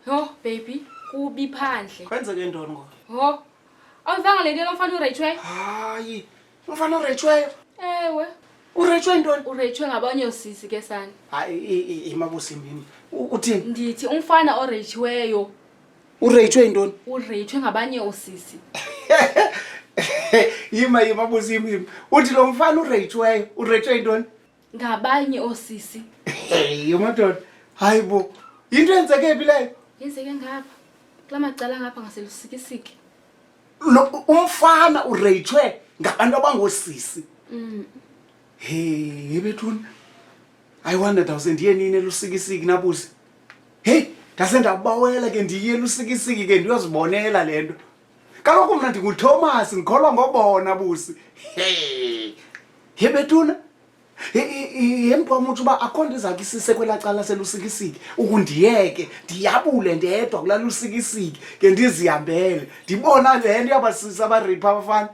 Yho, baby, kubi phandle. Kwenzeke ntoni ngoku? Yho, awuyivanga le nto lo mfana ureyitshweyo? Hayi, umfana ureyitshweyo. Ewe. Ureyitshwe yintoni? Ureyitshwe ngabanye oosisi ke sana. Hayi, imabusi mimi. Uthini? Ndithi umfana oreyitshiweyo. Ureyitshwe yintoni? Ureyitshwe ngabanye oosisi. Yima, yima, busi, yima, yima. Uthi lo mfana ureyitshweyo, ureyitshwe yintoni? Ngabanye oosisi. Hey, madoda. Hayi bo. Yinto eyenzeke phi leyo? Yenzeke ngapha. Kula macala ngapha ngaselusikisiki. Lo umfana ureyitshwe ngabantu abangoosisi. Hey, bethuna. I wonder ndawuze ndiye nini elusikisiki nabusi. Hey, ndase ndabawela ke ndiye elusikisiki ke ndiyozibonela le nto. Kaloku mna ndinguThomas ndikholwa ngobona busi. Hey. He bethuna. Yemgqwamutsho uba akho nto izakhe isise kwelaa cala selusikisiki ukundiyeke ndiyabule ndedwa kulaa lusikisiki ke ndizihambele ndibona le nto yabasisi abaripha abafana.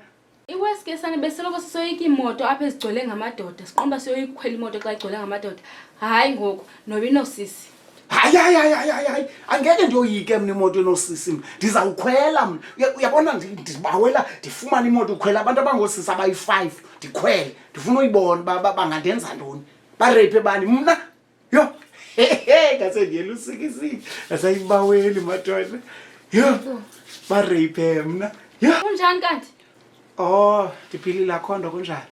Iwesi ke sana besoloko sisoyika iimoto apha ezigcwele ngamadoda, siqonda uba siyoyika ukhwela imoto xa igcwele ngamadoda. Hayi ngoku noba inosisi. Hayi, hayi, hayi, hayi, hayi, hayi, angeke ndiyoyike mna imoto enosisi mna, ndizawukhwela mna. Uyabona ndibawela ndifumane imoto ukhwela abantu abangoosisi abayi-5 ndikhwele, ndifuna uyibona uba bangandenza ntoni, bareyiphe bani mna. Yho, hehe, ngase ndiye lusikisiki, ngasayibaweli madoda. Yho, bareyiphe mna. Yho. Kunjani kanti? Oh, ndiphilile, akho nto, kunjani?